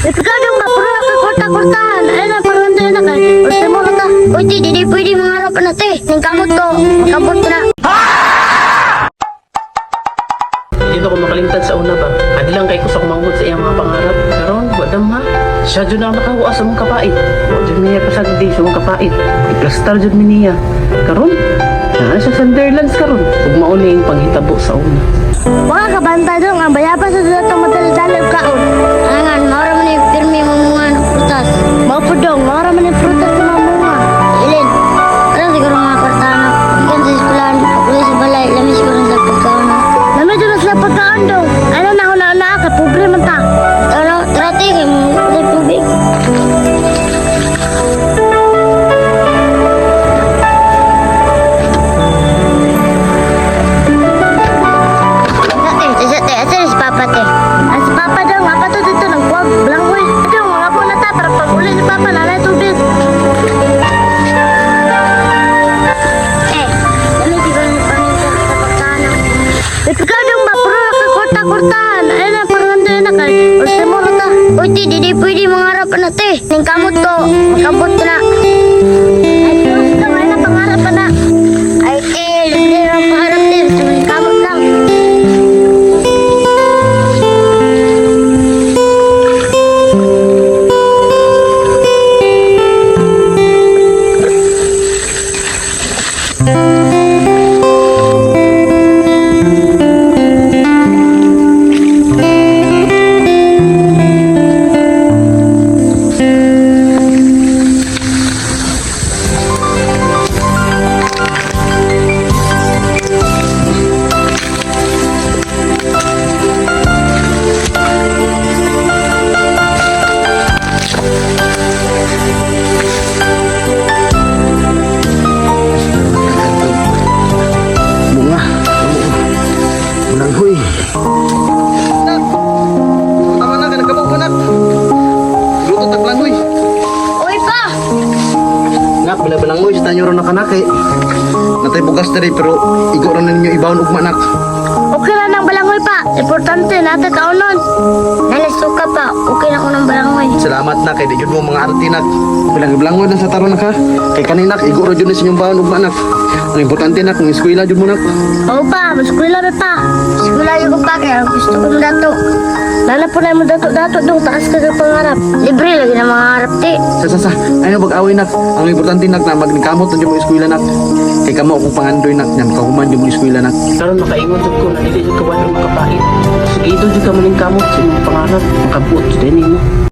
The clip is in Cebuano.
Ipikadong ba, puro na kwarta-kwartahan. Ay na, parang na kay. Ultimo na ta. Uy, ti, di pwede mangarap na te. Ning kamot ko, makabot na. Dito ko makalimtan sa una ba. Adlang kay ko sa kumanghod sa iyang mga pangarap. Karon, wa dam ha. Siya jud ang nakahuas sa mong kapait. Wa jud niya pasagdi sa mong kapait. Iplastar jud mi niya. Karon, naa siya sa Sunderlands karon. Ug mao ni ang panghitabo sa una. Wala ka bantay dong, ang bayabas sa dito madali-dali og kaon. Angan, maura man yung pirmi mga prutas. Mao po dong, maura man yung prutas sa mga munga. Ilin, wala siguro mga kwartano. Ikan sa eskwelahan, pag-uwi sa balay, lami siguro sa pagkaon. Lami dito sila pagkaon dong. Ano na ako na ka, pobre man ta. Ano, trate, kay mo tubig. Ate, ate, ate, si Papa te. Ay, si Papa daw, nga pa to dito ng kuwag, blangoy. Ito, mga po na ta, para pag uli ni Papa, nanay tubig. Eh, dami siguro ni paminta sa pagkano. Ipikadong ba, puro na kwarta-kwartahan. Ay na, parang na kay. Ultimo na ta. Uy, ti, di pwede mangarap na te. Ning kamot ko, makabot na. Ay, Diyos ka, may na pangarap pa na. Ay, te, libre ang pangarap te. Basta kamot lang. Bunga. Bunanghoy. Nak! Tama na, nagkabaw ka nak. Luto tag langoy. Uy, pa! Nak, bala balanghoy sa tanyo ron na kanak eh. Natay bugas diri pero igo ra na ninyo ibawon ugma nak. Okay na ng balangoy pa. Importante, nata kaunon. Nalasuka pa. Okay na ko ng balangoy. Salamat nak kay di jud mo mga arte nak. Bilang iblangoy na sa taron nak ha. Kay kani nak igo ra jud ni sa inyong bawon ugma nak. Ang importante nak, ang eskwela jud mo nak. Oo pa, maskwila na pa. Eskwela ko pa kaya gusto ko dato. Lala po na mo dato-dato dong taas ka sa pangarap. Libre lagi na mga harap ti. Sa sa sa, ayaw pag-away nak. Ang importante nak na magkamot na jud mo eskwela nak. Kay kamo akong pangandoy nak, nya makahuman jud mo eskwela nak. Karon makaingon jud ko na dili jud ka wala makapait. Sige jud ka maning kamot sa imong pangarap. Makabuot jud nimo.